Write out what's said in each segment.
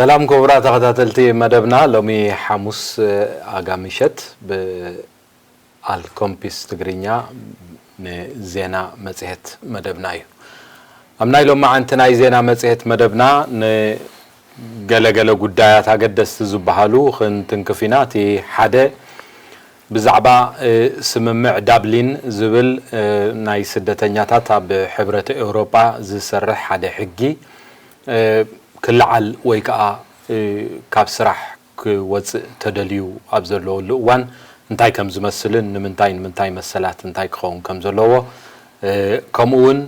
ሰላም ክቡራት ተኸታተልቲ መደብና፣ ሎሚ ሓሙስ ኣጋ ምሸት ብኣልኮምፒስ ትግርኛ ንዜና መጽሔት መደብና እዩ። ኣብ ናይ ሎማዓንቲ ናይ ዜና መጽሔት መደብና ንገለገለ ጉዳያት ኣገደስቲ ዝበሃሉ ክንትንክፍ ኢና። እቲ ሓደ ብዛዕባ፣ እ፣ ስምምዕ ዳብሊን ዝብል፣ እ፣ ናይ ስደተኛታት ኣብ ሕብረት ኤውሮጳ ዝሰርሕ ሓደ ሕጊ፣ እ፣ ክለዓል ወይ ከኣ፣ እ፣ ካብ ስራሕ ክወጽእ ተደልዩ ኣብ ዘለወሉ እዋን እንታይ ከም ዝመስልን ንምንታይ፣ ንምንታይ መሰላት እንታይ ክኸውን ከም ዘለዎ፣ እ፣ ከምኡ እውን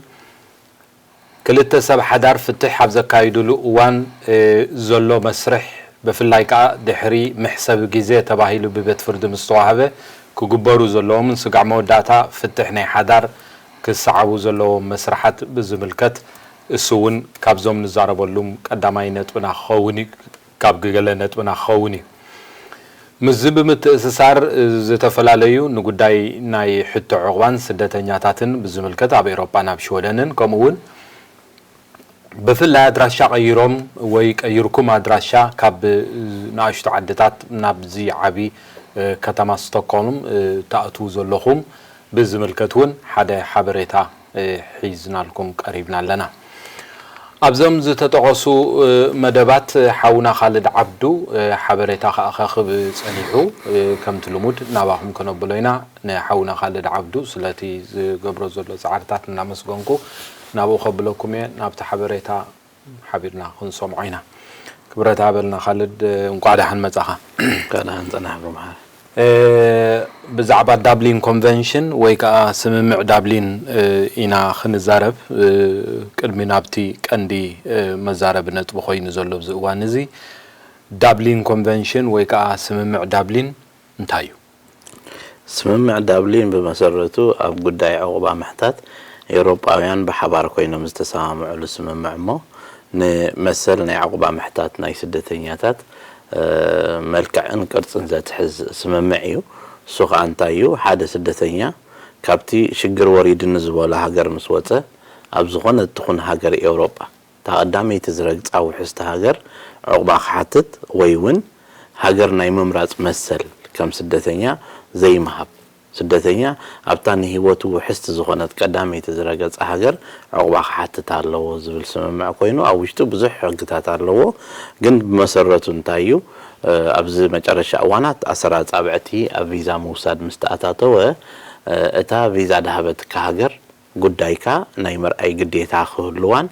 ክልተ ሰብ ሓዳር ፍትሕ ኣብ ዘካይዱሉ እዋን፣ እ፣ ዘሎ መስርሕ፣ ብፍላይ ከኣ ድሕሪ መሕሰቢ ግዜ ተባሂሉ ብቤት ፍርዲ ምስ ተዋህበ፣ ክግበሩ ዘለዎምን ስጋዕ መወዳእታ ፍትሕ ናይ ሓዳር ክሰዓቡ ዘለዎም መስርሓት ብዝምልከት፣ እሱ እውን ካብዞም ንዛረበሉም ቀዳማይ ነጥብና ክኸውን እዩ። ካብ ገለ ነጥብና ክኸውን እዩ። ምስዚ ብምትእስሳር፣ ዝተፈላለዩ ንጉዳይ ናይ ሕቶ ዕቑባን ስደተኛታትን ብዝምልከት ኣብ ኤውሮጳ ናብ ሽወደንን፣ ከምኡ እውን ብፍላይ ኣድራሻ ቀይሮም ወይ ቀይርኩም ኣድራሻ ካብ ንኣሽቱ ዓድታት ናብዚ ዓቢ፣ እ፣ ከተማ ስቶክሆልም፣ እ፣ ትኣትዉ ዘለኹም ብዝምልከት እውን ሓደ ሓበሬታ፣ እ፣ ሒዝናልኩም ቀሪብና ኣለና። ኣብዞም ዝተጠቐሱ፣ እ፣ መደባት ሓውና ካልድ ዓብዱ፣ እ፣ ሓበሬታ ከኣ ከኽብ ጸኒሑ፣ እ፣ ከምቲ ልሙድ ናባኹም ከነብሎ ኢና። ንሓውና ካልድ ዓብዱ ስለቲ ዝገብሮ ዘሎ ጻዕርታት እናመስገንኩ ናብኡ ከብለኩም እየ። ናብቲ ሓበሬታ ሓቢርና ክንሰምዖ ኢና። ክብረት ሃበልና ካልድ፣ እንቋዕ ደሓን መጻኻ። እንቋዕ ደሓን ጸናሕኩም። እ፣ ብዛዕባ ዳብሊን ኮንቨንሽን ወይ ከኣ ስምምዕ ዳብሊን፣ እ፣ ኢና ክንዛረብ። እ፣ ቅድሚ ናብቲ ቀንዲ፣ እ፣ መዛረቢ ነጥቢ ኮይኑ ዘሎ ኣብዚ እዋን እዚ፣ ዳብሊን ኮንቨንሽን ወይ ከኣ ስምምዕ ዳብሊን እንታይ እዩ? ስምምዕ ዳብሊን ብመሰረቱ ኣብ ጉዳይ ዕቑባ ምሕታት ኤውሮጳውያን ብሓባር ኮይኖም ዝተሰማምዕሉ ስምምዕ እሞ፣ ንመሰል ናይ ዕቑባ ምሕታት ናይ ስደተኛታት፣ እ፣ መልክዕን ቅርጽን ዘትሕዝ ስምምዕ እዩ። እሱ ኸኣ እንታይ እዩ? ሓደ ስደተኛ ካብቲ ሽግር ወሪድኒ ዝበሎ ሃገር ምስ ወጸ፣ ኣብ ዝኾነት ትኹን ሃገር ኤውሮጳ፣ እታ ቀዳመይቲ ዝረግጻ ውሕስቲ ሃገር ዕቑባ ክሓትት ወይ እውን ሃገር ናይ ምምራጽ መሰል ከም ስደተኛ ዘይምሃብ። ስደተኛ ኣብታ ንህይወቱ ውሕስቲ ዝኾነት ቀዳመይቲ ዝረገጻ ሃገር ዕቑባ ክሓትት ኣለዎ ዝብል ስምምዕ ኮይኑ፣ ኣብ ውሽጡ ብዙሕ ሕግታት ኣለዎ። ግን ብመሰረቱ እንታይ እዩ? እ፣ ኣብዚ መጨረሻ እዋናት ኣሰር ኣጻብዕቲ ኣብ ቪዛ ምውሳድ ምስ ተኣታተወ፣ እ፣ እታ ቪዛ ድሃበትካ ሃገር ጉዳይካ ናይ ምርኣይ ግዴታ ክህልዋን፣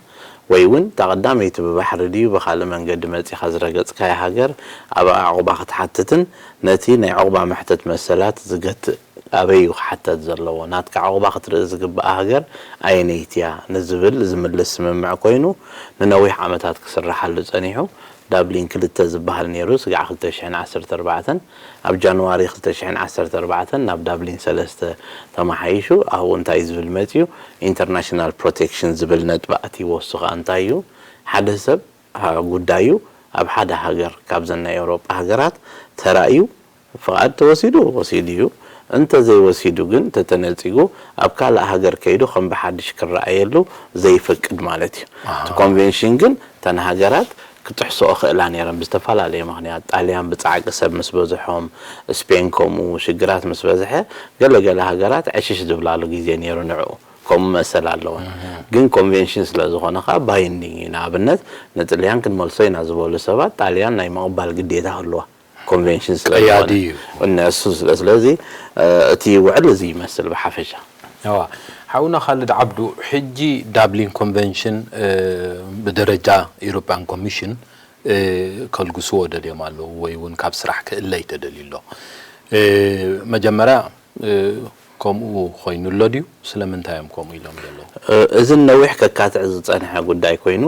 ወይ እውን እታ ቀዳመይቲ ብባሕሪ ድዩ ብኻልእ መንገዲ መጺኻ ዝረገጽካያ ሃገር ኣብኣ ዕቑባ ክትሓትትን፣ ነቲ ናይ ዕቑባ መሕተት መሰላት ዝገትእ ኣበይ እዩ ክሓተት ዘለዎ፣ ናትካ ዕቑባ ክትርኢ ዝግብኣ ሃገር ኣየነይቲ እያ ንዝብል ዝምልስ ስምምዕ ኮይኑ፣ ንነዊሕ ዓመታት ክስርሓሉ ጸኒሑ፣ ዳብሊን ክልተ ዝበሃል ነይሩ፣ ስጋዕ ክልተ ሽሕን ዓሰርተ ኣርባዕተን። ኣብ ጃንዋሪ ክልተ ሽሕን ዓሰርተ ኣርባዕተን ናብ ዳብሊን ሰለስተ ተመሓይሹ። ኣብኡ እንታይ ዝብል መጺኡ? ኢንተርናሽናል ፕሮቴክሽን ዝብል ነጥቢ ኣትይዎ። እሱ ኸኣ እንታይ እዩ? ሓደ ሰብ፣ አ፣ ጉዳዩ ኣብ ሓደ ሃገር ካብዘን ናይ ኤውሮጳ ሃገራት ተራእዩ፣ ፍቓድ ተወሲዱ ወሲዱ እዩ። እንተ ዘይወሲዱ ግን፣ ተተነጺጉ፣ ኣብ ካልእ ሃገር ከይዱ ከም ብሓድሽ ክረኣየሉ ዘይፈቅድ ማለት እዩ። ኣሃ። እቲ ኮንቬንሽን ግን እተን ሃገራት ክጥሕስኦ ክእላ ነይረን ብዝተፈላለየ ምኽንያት። ጣልያን ብጻዕቂ ሰብ ምስ በዝሖም፣ ስፔን ከምኡ ሽግራት ምስ በዝሐ፣ ገለ ገለ ሃገራት ዕሽሽ ዝብላሉ ግዜ ነይሩ ንዕኡ። ከምኡ መሰል ኣለወን። እህ። ግን ኮንቬንሽን ስለ ዝኾነ ኸኣ ባይንዲንግ እዩ። ንኣብነት፣ ንጥልያን ክንመልሶ ኢና ዝበሉ ሰባት ጣልያን ናይ ምቕባል ግዴታ ክህልዋ። ኮንቬንሽን ስለ ቀያዲ ዝኾነ። እዩ። እነ እሱ ስለ-፣ ስለዚ፣ እ፣ እቲ ውዕል እዚ ይመስል ብሓፈሻ። እዋ፣ ሓውና ካልድ ዓብዱ፣ ሕጂ ዳብሊን ኮንቬንሽን፣ እ፣ ብደረጃ ኢሮፕያን ኮሚሽን፣ እ፣ ከልግስዎ ደልዮም ኣለዉ ወይ እውን ካብ ስራሕ ክእለ እዩ ተደልዩ ኣሎ። እ፣ መጀመርያ፣ እ፣ ከምኡ ኮይኑ ኣሎ ድዩ? ስለምንታይ እዮም ከምኡ ኢሎም ዘለዉ? እ፣ እዚ ነዊሕ ከካትዕ ዝጸንሐ ጉዳይ ኮይኑ፣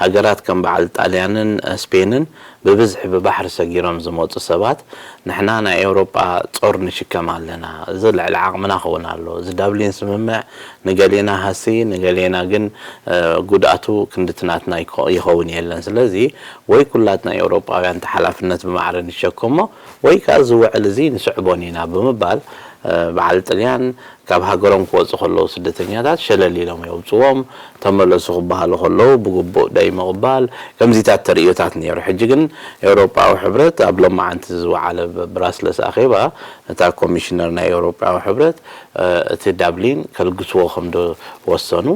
ሃገራት ከም በዓል ጣልያንን፣ እ፣ ስፔንን ብብዝሒ ብባሕሪ ሰጊሮም ዝመጹ ሰባት፣ "ንሕና ናይ ኤውሮጳ ጾር ንሽከም ኣለና፣ እዚ ልዕሊ ዓቕምና ክኸውን ኣሎ፣ እዚ ዳብሊን ስምምዕ ንገሌና ሃሲ፣ ንገሌና ግን፣ እ፣ ጉድኣቱ ክንድቲ ናትና ይኮ-፣ ይኸውን የለን። ስለዚ ወይ ኩላትና ኤውሮጳውያን እቲ ሓላፍነት ብማዕረ ንሸከሞ፣ ወይ ከኣ እዚ ውዕል እዚ ንስዕቦን ኢና" ብምባል፣ እ፣ በዓል ጥልያን ካብ ሃገሮም ክወጹ ከለዉ ስደተኛታት ሸለል ኢሎም የውፅዎም፣ ተመለሱ ክበሃሉ ከለዉ ብግቡእ ደይ ምቕባል፣ ከምዚታት ተርእዮታት ነይሩ። ሕጂ ግን ኤውሮጳዊ ሕብረት ኣብ ሎማዓንቲ ዝወዓለ ብራስለስ ኣኼባ እታ ኮሚሽነር ናይ ኤውሮጳዊ ሕብረት እቲ ዳብሊን ከልግስዎ ከም ወሰኑ፣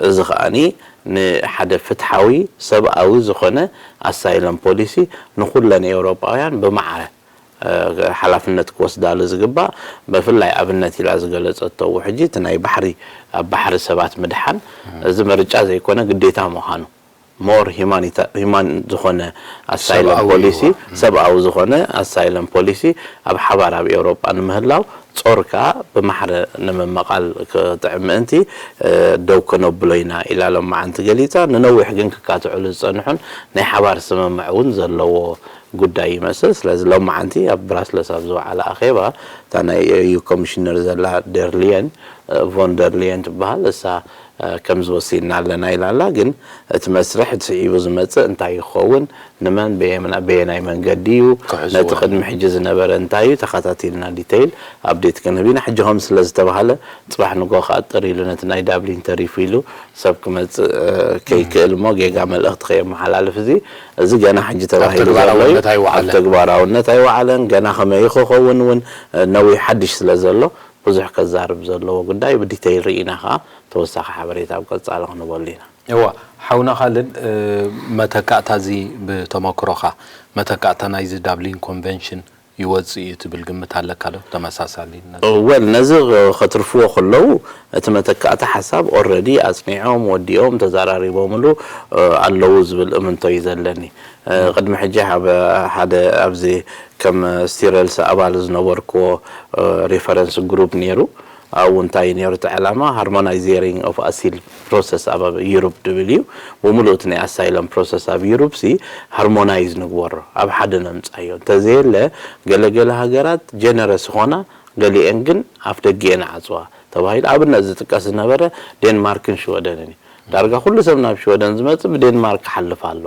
እዚ ከኣኒ ንሓደ ፍትሓዊ ሰብኣዊ ዝኾነ ኣሳይለም ፖሊሲ ንኩለን ኤውሮጳውያን ብማዕረ ሓላፍነት ክወስዳሉ ዝግባእ፣ ብፍላይ ኣብነት ኢላ ዝገለጸቶ ውሕጂ እቲ ናይ ባሕሪ፣ ኣብ ባሕሪ ሰባት ምድሓን፣ እዚ ምርጫ ዘይኮነ ግዴታ ምዃኑ፣ ሞር ሂማን ዝኾነ ኣሳይለም ፖሊሲ፣ ሰብኣዊ ዝኾነ ኣሳይለም ፖሊሲ ኣብ ሓባር ኣብ ኤውሮጳ ንምህላው ጾር ከኣ ብማሕረ ንምምቓል ክጥዕም ምእንቲ ደው ከነብሎ ኢና ኢላ ሎማዓንቲ ገሊጻ። ንነዊሕ ግን ክካትዑሉ ዝጸንሑን ናይ ሓባር ስምምዕ እውን ዘለዎ ጉዳይ ይመስል። ስለዚ ሎማዓንቲ ኣብ ብራስለስ ኣብ ዝወዓለ ኣኼባ እታ ናይ ኤዩ ኮሚሽነር ዘላ ደርሊየን ቮን ደርሊየን ትበሃል እሳ ከምዚ ወሲድና ኣለና ኢላ ኣላ። ግን እቲ መስርሕ እቲ ስዒቡ ዝመጽእ እንታይ ይኸውን፣ ንመን በየናይ መንገዲ እዩ፣ ነቲ ቅድሚ ሕጂ ዝነበረ እንታይ እዩ፣ ተኸታቲልና ዲተይል ኣፕዴት ክንህብ ኢና። ሕጂ ከም ስለ ዝተባህለ ጽባሕ ንጎ ከኣ ጥር ኢሉ ነቲ ናይ ዳብሊን ተሪፉ ኢሉ ሰብ ክመጽእ ከይክእል እሞ ጌጋ መልእኽቲ ከየመሓላልፍ እዚ እዚ ገና ሕጂ ተባሂሉ ዘሎ እዩ። ኣብ ተግባራውነት ኣይወዓለን። ገና ከመይ ክኸውን እውን ነዊሕ ሓድሽ ስለ ዘሎ ብዙሕ ከዛርብ ዘለዎ ጉዳይ ብዲተይል ርኢና ከኣ ተወሳኺ ሓበሬታ ኣብ ቀጻሊ ክንበሉ ኢና። እዋ፣ ሓውና ካልድ፣ መተካእታ እዚ ብተመክሮኻ፣ መተካእታ ናይዚ ዳብሊን ኮንቨንሽን ይወጽእ እዩ ትብል ግምት ኣለካ ዶ? ተመሳሳሊ ነዚ ወል ነዚ ከትርፍዎ ከለዉ እቲ መተካእታ ሓሳብ ኦረዲ ኣጽኒዖም ወዲኦም ተዘራሪቦምሉ ኣለዉ ዝብል እምንቶ እዩ ዘለኒ። ቅድሚ ሕጂ ሓደ ኣብዚ ከም ስቲረልስ ኣባል ዝነበርክዎ ሪፈረንስ ግሩፕ ነይሩ። ኣብኡ እንታይ ነይሩ እቲ ዕላማ? ሃርሞናይዜሪንግ ኦፍ ኣሲል ፕሮሰስ ኣብ ዩሮፕ ድብል እዩ። ብምሉእ እቲ ናይ ኣሳይለም ፕሮሰስ ኣብ ዩሮፕ ሲ ሃርሞናይዝ ንግበሮ፣ ኣብ ሓደ ነምፃዮ። እንተዘየለ ገለገለ ሃገራት ጀነረስ ኾና፣ ገሊኤን ግን ኣፍ ደጊኤን ዓፅዋ ተባሂሉ ኣብነት ዝጥቀስ ዝነበረ ዴንማርክን ሽወደንን እዩ። ዳርጋ ኩሉ ሰብ ናብ ሽወደን ዝመጽእ ብዴንማርክ ክሓልፍ ኣሎ።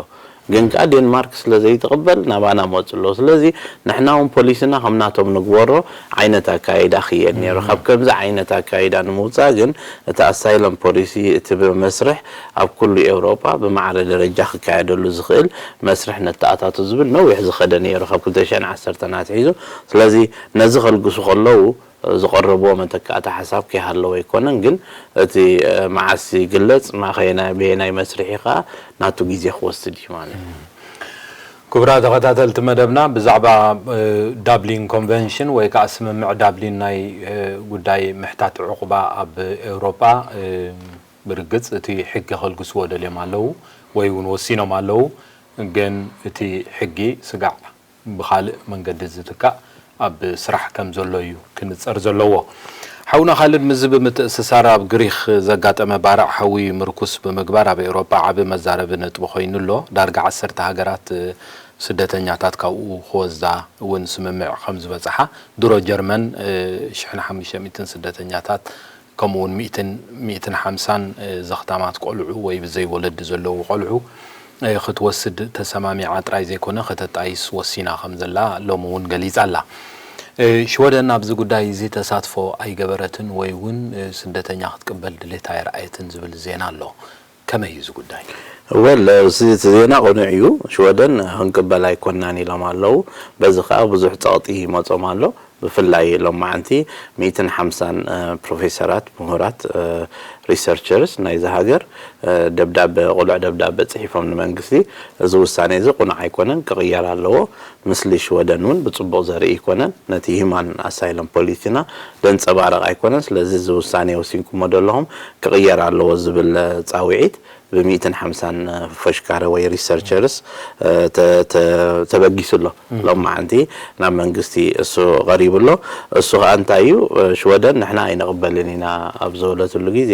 ግን ከኣ ዴንማርክ ስለ ዘይትቕበል ናባና መጹ ኣለዉ። ስለዚ ንሕና እውን ፖሊስና ከም ናቶም ንግበሮ ዓይነት ኣካይዳ ክየድ ነይሩ። ካብ ከምዚ ዓይነት ኣካይዳ ንምውጻእ ግን እቲ ኣሳይለም ፖሊሲ እቲ መስርሕ ኣብ ኩሉ ኤውሮጳ ብማዕረ ደረጃ ክካየደሉ ዝኽእል መስርሕ ነተኣታቱ ዝብል ነዊሕ ዝኸደ ነይሩ። ካብ ክልተ ሽሕን ዓሰርተን ኣትሒዙ። ስለዚ ነዚ ከልግሱ ከለዉ ዝቐረብዎ መተካእታ ሓሳብ ከይሃለወ ኣይኮነን፣ ግን እቲ መዓስ ይግለጽ፣ ማኸየናይ በየናይ መስርሕ እዩ ከኣ ናቱ ግዜ ክወስድ እዩ ማለት እዩ። ክቡራት ተኸታተልቲ መደብና፣ ብዛዕባ ዳብሊን ኮንቨንሽን ወይ ከዓ ስምምዕ ዳብሊን ናይ ጉዳይ ምሕታት ዕቑባ ኣብ ኤውሮጳ፣ ብርግጽ እቲ ሕጊ ከልግስዎ ደልዮም ኣለዉ ወይ እውን ወሲኖም ኣለዉ። ግን እቲ ሕጊ ስጋዕ ብኻልእ መንገዲ ዝትካእ ኣብ ስራሕ ከም ዘሎ እዩ ክንጸር ዘለዎ። ሓውና ካልድ፣ ምስዚ ብምትእስሳር ኣብ ግሪክ ዘጋጠመ ባርዕ ሓዊ ምርኩስ ብምግባር ኣብ ኤውሮጳ ዓቢ መዛረቢ ነጥቢ ኮይኑ ኣሎ። ዳርጋ ዓሰርተ ሃገራት ስደተኛታት ካብኡ ክወስዳ እውን ስምምዕ ከም ዝበጽሓ፣ ድሮ ጀርመን ሽሕን ሓሙሽተ ሚእትን ስደተኛታት ከምኡ እውን ሚእትን፣ ሚእትን ሓምሳን ዘኽታማት ቆልዑ ወይ ብዘይ ወለዲ ዘለዉ ቆልዑ ክትወስድ ተሰማሚዓ ጥራይ ዘይኮነ ከተጣይስ ወሲና ከም ዘላ ሎሚ እውን ገሊጻ ኣላ። ሽወደን ኣብዚ ጉዳይ እዚ ተሳትፎ ኣይገበረትን ወይ እውን ስደተኛ ክትቅበል ድሌት ኣየርኣየትን ዝብል ዜና ኣሎ። ከመይ እዩ እዚ ጉዳይ? ወል እቲ ዜና ቅኑዕ እዩ። ሽወደን ክንቅበል ኣይኮናን ኢሎም ኣለዉ። በዚ ከዓ ብዙሕ ጸቕጢ ይመጾም ኣሎ። ብፍላይ ሎማዓንቲ ሚእትን ሓምሳን ፕሮፌሰራት፣ ምሁራት፣ ሪሰርቸርስ ናይዚ ሃገር ደብዳበ፣ ቅሉዕ ደብዳበ ጽሒፎም ንመንግስቲ፣ እዚ ውሳኔ እዚ ቅኑዕ ኣይኮነን፣ ክቕየር ኣለዎ፣ ምስሊ ሽወደን እውን ብጽቡቕ ዘርኢ ኣይኮነን፣ ነቲ ሂማን ኣሳይለም ፖሊሲና ደንጸባርቕ ኣይኮነን። ስለዚ እዚ ውሳኔ ወሲንኩሞ ዘለኹም ክቕየር ኣለዎ ዝብል ጻውዒት ብሚእትን ሓምሳን ፈሽካረ ወይ ሪሰርቸርስ ተበጊሱ ኣሎ። ሎማዓንቲ ናብ መንግስቲ እሱ ቀሪቡ ኣሎ። እሱ ከዓ እንታይ እዩ? ሽወደን ንሕና ኣይንቕበልን ኢና ኣብ ዝበለትሉ ግዜ፣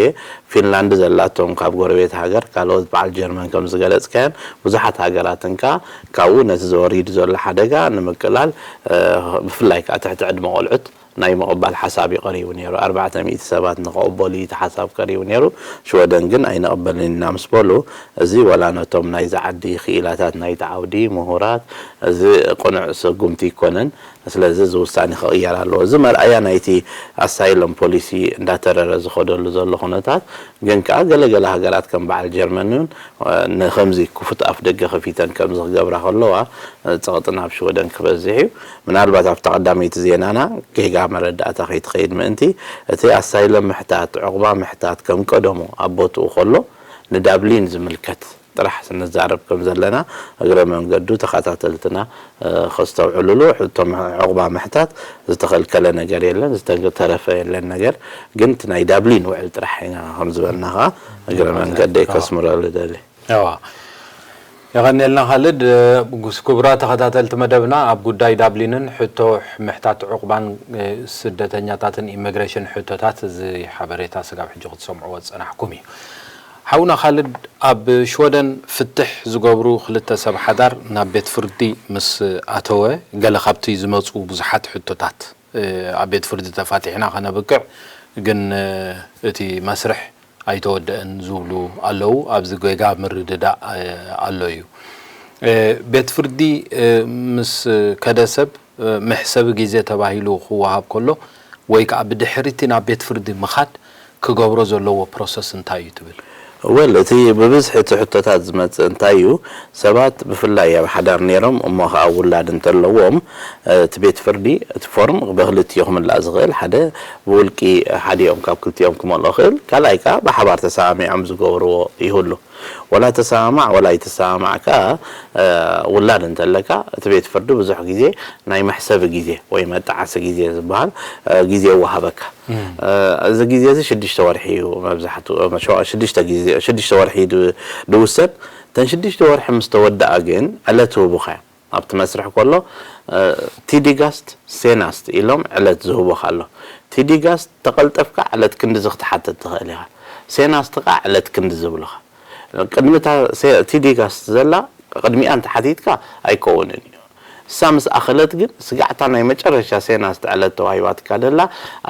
ፊንላንድ ዘላቶም ካብ ጎረቤት ሃገር ካልኦት በዓል ጀርመን ከም ዝገለጽካያን ብዙሓት ሃገራትን ከዓ ካብኡ ነቲ ዘወሪድ ዘሎ ሓደጋ ንምቅላል ብፍላይ ከዓ ትሕቲ ዕድመ ቆልዑት ናይ ምቕባል ሓሳብ እዩ ቀሪቡ ነይሩ። ኣርባዕተ ሚእቲ ሰባት ንኽቕበሉ እዩ እቲ ሓሳብ ቀሪቡ ነይሩ። ሽወደን ግን ኣይንቕበልን ኢና ምስ በሉ፣ እዚ ዋላ ነቶም ናይዚ ዓዲ ክኢላታት ናይቲ ዓውዲ፣ ምሁራት፣ እዚ ቅኑዕ ስጉምቲ ኣይኮነን። ስለዚ እዚ ውሳኔ ክቕየር ኣለዎ። እዚ መርኣያ ናይቲ ኣሳይሎም ፖሊሲ እንዳተረረ ዝኸደሉ ዘሎ ኩነታት፣ ግን ከኣ ገለገለ ሃገራት ከም በዓል ጀርመን እውን፣ እ፣ ንኸምዚ ክፉት ኣፍ ደገ ከፊተን ከምዚ ክገብራ ከለዋ፣ እ፣ ጸቕጢ ናብ ሽወደን ክበዝሕ እዩ። ምናልባት ኣብታ ቀዳመይቲ ዜናና ጌጋ መረዳእታ ከይትኸይድ ምእንቲ፣ እቲ ኣሳይሎም ምሕታት፣ ዑቕባ ምሕታት ከም ቀደሙ ኣብ ቦትኡ ከሎ፣ ንዳብሊን ዝምልከት ጥራሕ ስንዛረብ ከም ዘለና እግረ መንገዱ ተኸታተልትና፣ እ፣ ከስተውዕሉሉ። ሕቶ ምሕ-፣ ዕቑባ ምሕታት ዝተኸልከለ ነገር የለን፣ ዝተረፈ የለን ነገር፣ ግን እቲ ናይ ዳብሊን ውዕል ጥራሕ ኢና ከም ዝበልና ኸዓ እግረ መንገደይ ከስምረሉ ደሊ። እዋ፣ የቐንየልና ካልድ። እ፣ ክቡራት ተኸታተልቲ መደብና፣ ኣብ ጉዳይ ዳብሊንን ሕቶ ምሕታት ዕቑባን፣ እ፣ ስደተኛታትን ኢሚግሬሽን ሕቶታት እዚ ሓበሬታ ስጋብ ሕጂ ክትሰምዕዎ ዝጸናሕኩም እዩ። ሓውና ካልድ፣ ኣብ ሽወደን ፍትሕ ዝገብሩ ክልተ ሰብ ሓዳር ናብ ቤት ፍርዲ ምስ ኣተወ፣ ገለ ካብቲ ዝመጹ ብዙሓት ሕቶታት፣ እ፣ ኣብ ቤት ፍርዲ ተፋቲሕና ከነብቅዕ፣ ግን፣ እ፣ እቲ መስርሕ ኣይተወደአን ዝብሉ ኣለዉ። ኣብዚ ጌጋ ምርድዳእ፣ እ፣ ኣሎ እዩ። እ፣ ቤት ፍርዲ፣ እ፣ ምስ ከደ ሰብ፣ እ፣ መሕሰቢ ግዜ ተባሂሉ ክወሃብ ከሎ፣ ወይ ከኣ ብድሕሪቲ ናብ ቤት ፍርዲ ምኻድ ክገብሮ ዘለዎ ፕሮሰስ እንታይ እዩ ትብል? ወል፣ እቲ ብብዝሒ እቲ ሕቶታት ዝመጽእ እንታይ እዩ? ሰባት ብፍላይ ኣብ ሓዳር ነይሮም እሞ ኸኣ ውላድ እንተለዎም፣ እ፣ እቲ ቤት ፍርዲ እቲ ፎርም ብክልቲኡ ክምላእ ዝኽእል፣ ሓደ ብውልቂ ሓዲኦም ካብ ክልቲኦም ክመልኦ ይኽእል፣ ካልኣይ ከኣ ብሓባር ተሰማሚዖም ዝገብርዎ ይህሉ። ወላ ተሰማማዕ ወላ ኣይትሰማማዕ ከኣ፣ እ፣ ውላድ እንተለካ እቲ ቤት ፍርዲ ብዙሕ ግዜ ናይ መሕሰቢ ግዜ ወይ መጣዓሲ ግዜ ዝበሃል፣ እ፣ ግዜ ይወሃበካ። እ፣ እዚ ግዜ እዚ ሽዱሽተ ወርሒ እዩ መብዛሕትኡ፣ ሸ-፣ ሽዱሽተ ግዜ፣ ሽዱሽተ ወርሒ ድ-፣ ድውሰን። እተን ሽዱሽተ ወርሒ ምስ ተወድኣ ግን ዕለት ይህቡኻ እዮም። ኣብቲ መስርሕ ከሎ፣ እ፣ ቲዲጋስት፣ ሴናስት ኢሎም ዕለት ዝህቡኻ ኣሎ። ቲዲጋስት ተቐልጠፍካ ዕለት ክንድዚ ክትሓትት ትኽእል ኢኻ። ሴናስት ከኣ ዕለት ክንድዚ ዝብሉኻ። ቅድሚ እታ ሴ-፣ ቲዲጋስት ዘላ ቅድሚኣ እንተሓቲትካ ኣይከውንን እዩ። እሳ ምስ ኣኸለት ግን ስጋዕታ ናይ መጨረሻ ሴናስት ዕለት ተዋሂባትካ ደላ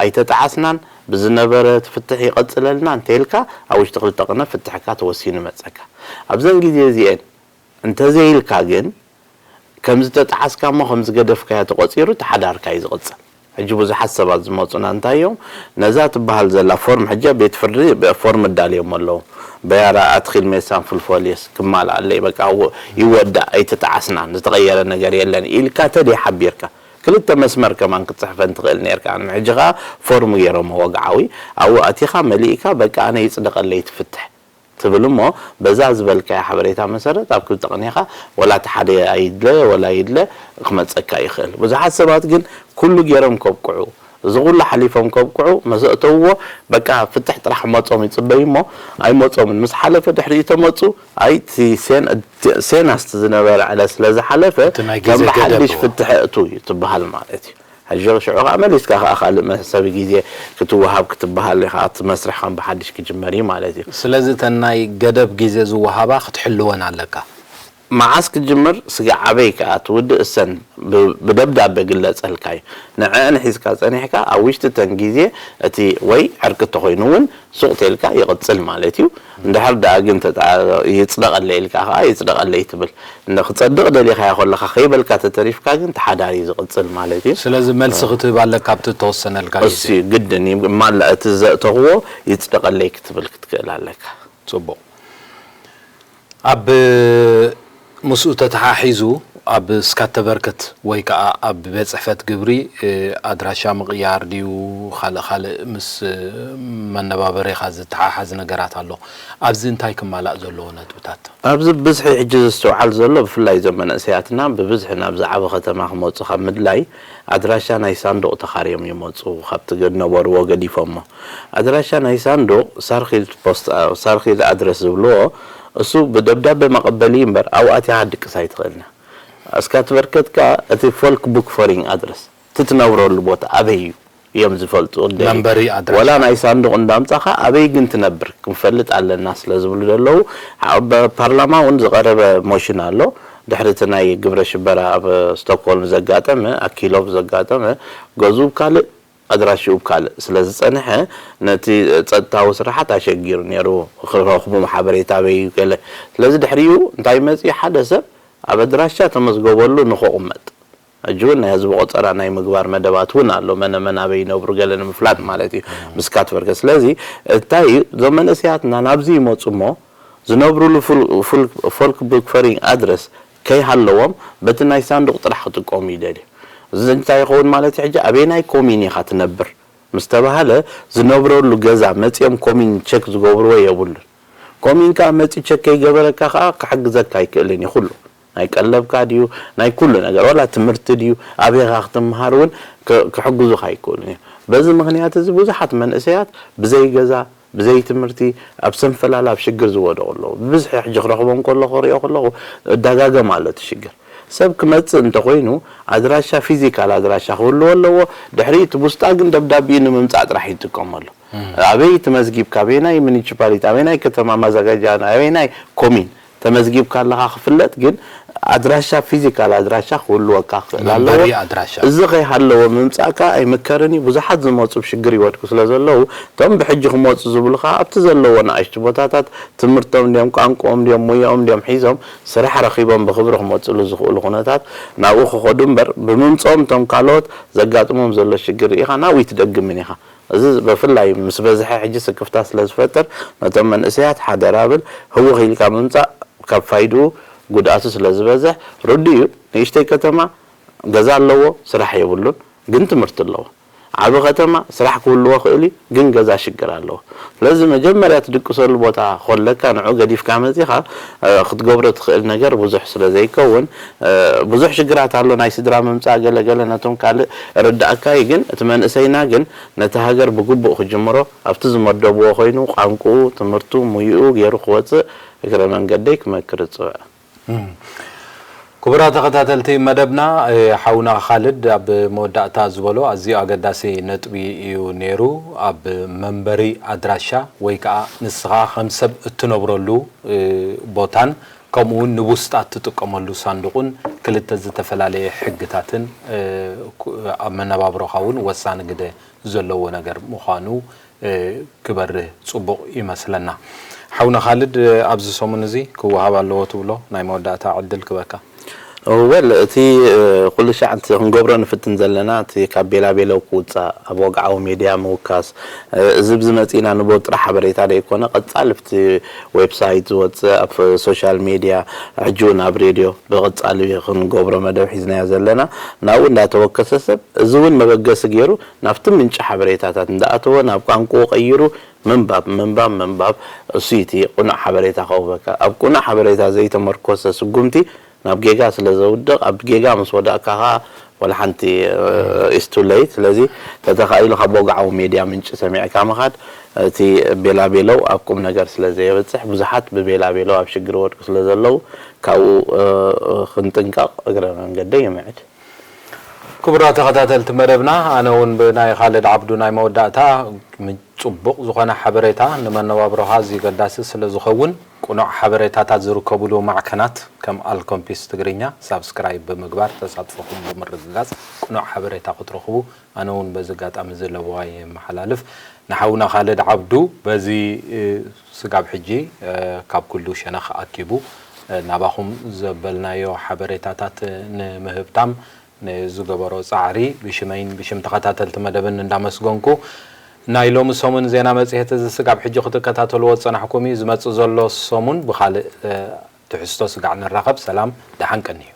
ኣይተጠዓስናን፣ ብዝነበረ እቲ ፍትሕ ይቐጽለልና እንተኢልካ ኣብ ውሽጢ ክልተ ቅነ ፍትሕካ ተወሲኑ ይመጸካ። ኣብዘን ግዜ እዚኤን እንተዘይኢልካ ግን ከም ዝተጠዓስካ እሞ ከም ዝገደፍካዮ ተቖጺሩ እቲ ሓዳርካ እዩ ዝቕጽል። ሕጂ ብዙሓት ሰባት ዝመጹና እንታይ እዮም? ነዛ ትበሃል ዘላ ፎርም፣ ሕጂ ቤት ፍርዲ ብ-፣ ፎርም ኣዳልዮም ኣለዉ። በያራ ኣትኺል ሜሳን ፍልፎልየስ ክማልኣለይ፣ በቃ ው-፣ ይወዳእ፣ ኣይተጠዓስናን፣ ዝተቐየረ ነገር የለን ኢልካ ተደይ ሓቢርካ። ክልተ መስመር ከማን ክትጽሕፈን ትኽእል ነርካ። ሕጂ ኸኣ ፎርም ገይሮም ወግዓዊ፣ ኣብኡ ኣቲኻ መሊእካ፣ በቃ ኣነ ይጽደቐለይ ትፍትሕ። ትብል እሞ፣ በዛ ዝበልካያ ሓበሬታ መሰረት ኣብ ክልተ ቅኒኻ ወላ እቲ ሓደ ኣይድለ ወላ ይድለ ክመጸካ ይኽእል። ብዙሓት ሰባት ግን ኩሉ ገይሮም ከብቅዑ፣ እዚ ኩሉ ሓሊፎም ከብቅዑ፣ መሰእተውዎ በቃ ፍትሕ ጥራሕ መጾም ይጽበዩ እሞ ኣይመጾምን። ምስ ሓለፈ ድሕሪኡ ተመጹ፣ ኣይ እቲ ሴን-፣ እቲ ሴናስት ዝነበረ ዕለት ስለ ዝሓለፈ እቲ ናይ ግዜ ከም ብሓድሽ ገደብ ፍትሕ እእቱ እዩ ትበሃል ማለት እዩ። ሕጂ ሽዑ ከኣ መሊስካ ከኣ ካልእ መሕሰቢ ግዜ ክትወሃብ ክትበሃል ኢኻ። እቲ መስርሕ ከም ብሓድሽ ክጅመር እዩ ማለት እዩ። ስለዚ እተን ናይ ገደብ ግዜ ዝወሃባ ክትሕልወን ኣለካ። መዓስ ክትጅምር ስጋዕ ኣበይ ከኣ ትውድእ እሰን ብ-፣ ብደብዳቤ ግለጸልካ እዩ። ንዕአን ሒዝካ ጸኒሕካ ኣብ ውሽጢ እተን ግዜ እቲ ወይ ዕርቂ እንተኾይኑ እውን ሱቕ ተልካ ይቕጽል ማለት እዩ። እንድሕር ደኣ ግን ተጣ-፣ ይጽደቐለይ ኢልካ ከኣ ይጽደቐለይ ትብል። እንደ ክጸድቕ ደሊኻዮ ከለኻ ከይበልካ ተተሪፍካ ግን ተሓዳሪ ዝቕጽል ማለት እዩ። ስለዚ መልሲ ክትህብ ኣለካ ኣብቲ እተወሰነልካ ግዜ። እሱ ግድን እዩ። ማላ እቲ ዘእተኽዎ ይጽደቐለይ ክትብል ክትክእል ኣለካ። ጽቡቕ። ኣብ ምስኡ ተተሓሒዙ ኣብ ስካተቨርከት ወይ ከኣ ኣብ ቤት ጽሕፈት ግብሪ፣ እ፣ ኣድራሻ ምቕያር ድዩ ካልእ ካልእ ምስ መነባበሪኻ ዝተሓሓዝ ነገራት ኣሎ? ኣብዚ እንታይ ክማላእ ዘለዎ ነጥብታት? ኣብዚ ብዝሒ ሕጂ ዝስተውዓል ዘሎ ብፍላይ እዞም መንእሰያትና ብብዝሒ ናብዚ ዓቢ ከተማ ክመጹ ካብ ምድላይ ኣድራሻ ናይ ሳንዱቕ ተኻርዮም ይመጹ፣ ካብቲ ዝነበርዎ ገዲፎሞ። ኣድራሻ ናይ ሳንዱቕ ሳርኺልድ ፖስት፣ ሳርኺልድ ኣድረስ ዝብልዎ፣ እሱ ብደብዳቤ መቐበሊ እምበር ኣብኡ ኣቲኻ ክትድቅስ ኣይትኽእልን። እስካ ትበርከትካ እቲ ፎልክ ቡክ ፎሪንግ ኣድረስ፣ እቲ ትነብረሉ ቦታ ኣበይ እዩ እዮም ዝፈልጡ። ደይ-፣ መንበሪ ኣድራሻ። ወላ ናይ ሳንዱቕ እንዳምጻኻ ኣበይ ግን ትነብር ክንፈልጥ ኣለና ስለ ዝብሉ ዘለዉ፣ ኣብ ፓርላማ እውን ዝቐረበ ሞሽን ኣሎ። ድሕሪ እቲ ናይ ግብረ ሽበራ ኣብ ስቶክሆልም ዘጋጠመ፣ ኣኪሎቭ ዘጋጠመ፣ ገዝኡ ካልእ ኣድራሽኡ ካልእ ስለ ዝጸንሐ፣ ነቲ ጸጥታዊ ስራሓት ኣሸጊሩ ነይሩ፣ ክረኽቡ ሓበሬታ ኣበይ እዩ ገለ። ስለዚ ድሕሪኡ እንታይ መጺኡ፣ ሓደ ሰብ ኣብ ኣድራሻ ተመዝገበሉ ንኽቕመጥ፣ ሕጂ እውን ናይ ህዝቢ ቆፀራ ናይ ምግባር መደባት እውን ኣሎ። መነ መን ኣበይ ይነብሩ ገለ ንምፍላጥ ማለት እዩ፣ ምስ ካትበርከ። ስለዚ እንታይ እዩ፣ እዞም መንእሰያትና ናብዚ ይመፁ እሞ ዝነብሩሉ ፉል-፣ ፉል-፣ ፎልክ ቡክፈሪንግ ኣድረስ ከይሃለዎም በቲ ናይ ሳንዱቕ ጥራሕ ክጥቀሙ ይደልዩ። እዚ እንታይ ይኸውን ማለት እዩ? ሕጂ ኣበየናይ ኮሚን ኢኻ ትነብር ምስ ተባሃለ፣ ዝነብረሉ ገዛ መፂኦም ኮሚን ቸክ ዝገብርዎ የብሉን። ኮሚን ከዓ መፂ ቸክ ከይገበረካ ከዓ ክሕግዘካ ኣይክእልን እዩ። ኩሉ ናይ ቀለብካ ድዩ፣ ናይ ኩሉ ነገር፣ ዋላ ትምህርቲ ድዩ፣ ኣበይኻ ክትምሃር እውን ክ-፣ ክሕግዙኻ ኣይክእሉን እዮም። በዚ ምኽንያት እዚ ብዙሓት መንእሰያት ብዘይ ገዛ፣ ብዘይ ትምህርቲ፣ ኣብ ሰንፈላል ኣብ ሽግር ዝወደቑ ኣለዉ። ብብዝሒ ሕጂ ክረኽቦም ከለኹ፣ ክሪኦ ከለኹ፣ እዳጋገም ኣሎ እቲ ሽግር። ሰብ ክመጽእ እንተኾይኑ፣ ኣድራሻ፣ ፊዚካል ኣድራሻ ክህልዎ ኣለዎ። ድሕሪ እቲ ውስጣ ግን ደብዳቤኡ ንምምጻእ ጥራሕ ይጥቀመሉ። ኣበይ ተመዝጊብካ፣ ኣበየናይ ሚኒሲፓሊቲ፣ ኣበየናይ ከተማ ማዘጋጃ፣ ኣበየናይ ኮሚን ተመዝጊብካ ኣለኻ ክፍለጥ፣ ግን ኣድራሻ፣ ፊዚካል ኣድራሻ ክህልወካ ክኽእል ኣለዎ። መንበሪ ኣድራሻ። እዚ ከይሃለወ ምምጻእካ ኣይምከርን እዩ። ብዙሓት ዝመጹ ብሽግር ይወድቁ ስለ ዘለዉ፣ እቶም ብሕጂ ክመጹ ዝብሉ ከኣ ኣብቲ ዘለዎ ንኣሽቱ ቦታታት ትምህርቶም ድዮም፣ ቋንቋኦም ድዮም፣ ሙያኦም ድዮም ሒዞም ስራሕ ረኺቦም ብኽብሪ ክመጽሉ ዝኽእሉ ኩነታት ናብኡ ክኸዱ እምበር፣ ብምምጽኦም እቶም ካልኦት ዘጋጥሞም ዘሎ ሽግር ርኢኻ ናብኡ ኣይትደግምን ኢኻ። እዚ ብፍላይ ምስ በዝሐ ሕጂ ስክፍታ ስለ ዝፈጥር፣ ነቶም መንእሰያት ሓደራ ብል፣ ህውኽ ኢልካ ምምጻእ ካብ ፋይድኡ ጉድኣቱ ስለ ዝበዝሕ፣ ርዱእ እዩ። ንእሽተይ ከተማ ገዛ ኣለዎ፣ ስራሕ የብሉን፣ ግን ትምህርቲ ኣለዎ። ዓቢ ከተማ ስራሕ ክህልዎ ክእል እዩ፣ ግን ገዛ ሽግር ኣለዎ። ስለዚ መጀመርያ ትድቅሰሉ ቦታ ከለካ ንዑ ገዲፍካ መጺኻ፣ እ፣ ክትገብሮ ትኽእል ነገር ብዙሕ ስለ ዘይከውን፣ እ፣ ብዙሕ ሽግራት ኣሎ፣ ናይ ስድራ ምምጻእ ገለ ገለ ነቶም ካልእ እርዳእካ እዩ። ግን እቲ መንእሰይና ግን ነቲ ሃገር ብግቡእ ክጅምሮ፣ ኣብቲ ዝመደብዎ ኮይኑ ቋንቁኡ፣ ትምህርቱ፣ ሙይኡ ገይሩ ክወጽእ እግረ መንገደይ ክመክር እጽውዕ። እም። ክቡራት ተኸታተልቲ መደብና፣ እ፣ ሓውና ካልድ ኣብ መወዳእታ ዝበሎ ኣዝዩ ኣገዳሲ ነጥቢ እዩ ነይሩ። ኣብ መንበሪ ኣድራሻ ወይ ከዓ ንስኻ ከም ሰብ እትነብረሉ፣ እ፣ ቦታን ከምኡ እውን ንቡስጣ እትጥቀመሉ ሳንዱቕን ክልተ ዝተፈላለየ ሕግታትን፣ እ፣ ኩ-፣ ኣብ መነባብሮኻ እውን ወሳኒ ግደ ዘለዎ ነገር ምዃኑ፣ እ፣ ክበርህ ጽቡቕ ይመስለና። ሓውና ካልድ፣ ኣብዚ ሰሙን እዚ ክወሃብ ኣለዎ ትብሎ ናይ መወዳእታ ዕድል ክበካ። ወል፣ እቲ፣ እ፣ ኩሉ ሻዕ እቲ ክንገብሮ ንፍትን ዘለና፣ እቲ ካብ ቤላቤለው ክውጻእ፣ ኣብ ወግዓዊ ሜድያ ምውካስ፣ እ፣ እዚ ብዚ መጺእና ንቦ ጥራሕ ሓበሬታ ደይኮነ፣ ቀጻሊ ኣብቲ ዌብሳይት ዝወጽእ፣ ኣብ ሶሻል ሜድያ፣ ሕጂ እውን ኣብ ሬድዮ ብቐጻሊ ክንገብሮ መደብ ሒዝናዮ ዘለና፣ ናብኡ እንዳተወከሰ ሰብ፣ እዚ እውን መበገሲ ገይሩ ናብቲ ምንጪ ሓበሬታታት እንዳኣተወ፣ ናብ ቋንቋኡ ቀይሩ ምንባብ፣ ምንባብ፣ ምንባብ፣ እሱ እቲ ቅኑዕ ሓበሬታ ከውበካ። ኣብ ቅኑዕ ሓበሬታ ዘይተመርኮሰ ስጉምቲ ናብ ጌጋ ስለ ዘውድቕ፣ ኣብ ጌጋ ምስ ወዳእካ ኸኣ ወላ ሓንቲ፣ እ፣ is too late። ስለዚ ተተኻኢሉ ካብ ወግዓዊ ሜድያ ምንጪ ሰሚዕካ ምኻድ፣ እቲ ቤላቤለው ኣብ ቁም ነገር ስለ ዘየብጽሕ፣ ብዙሓት ብቤላቤለው ኣብ ሽግር ይወድቁ ስለ ዘለዉ፣ ካብኡ፣ እ፣ ክንጥንቀቕ እግረ መንገደይ ይምዕድ። ክቡራት ተኸታተልቲ መደብና፣ ኣነ እውን ብናይ ካልድ ዓብዱ ናይ መወዳእታ ም-፣ ጽቡቕ ዝኾነ ሓበሬታ ንመነባብሮኻ ኣዝዩ ገዳሲ ስለ ዝኸውን፣ ቅኑዕ ሓበሬታታት ዝርከቡሉ ማዕከናት ከም ኣልኮምፒስ ትግርኛ ሳብስክራይብ ብምግባር ተሳትፎኹም ብምርግጋጽ ቅኑዕ ሓበሬታ ክትረኽቡ ኣነ እውን በዚ ኣጋጣሚ እዚ ለበዋይ የመሓላልፍ። ንሓውና ካልድ ዓብዱ በዚ፣ እ፣ ስጋብ ሕጂ፣ እ፣ ካብ ኩሉ ሸነኽ ኣኪቡ፣ እ፣ ናባኹም ዘበልናዮ ሓበሬታታት ንምህብታም ንዝገበሮ ጻዕሪ ብሽመይን ብሽም ተኸታተልቲ መደብን እንዳመስገንኩ፣ ናይ ሎሚ ሰሙን ዜና መጽሔት እዚ ስጋብ ሕጂ ክትከታተልዎ ዝጸናሕኩም እዩ። ዝመጽእ ዘሎ ሰሙን ብኻልእ፣ እ፣ ትሕዝቶ ስጋዕ ንራኸብ። ሰላም፣ ደሓን ቀንዩ።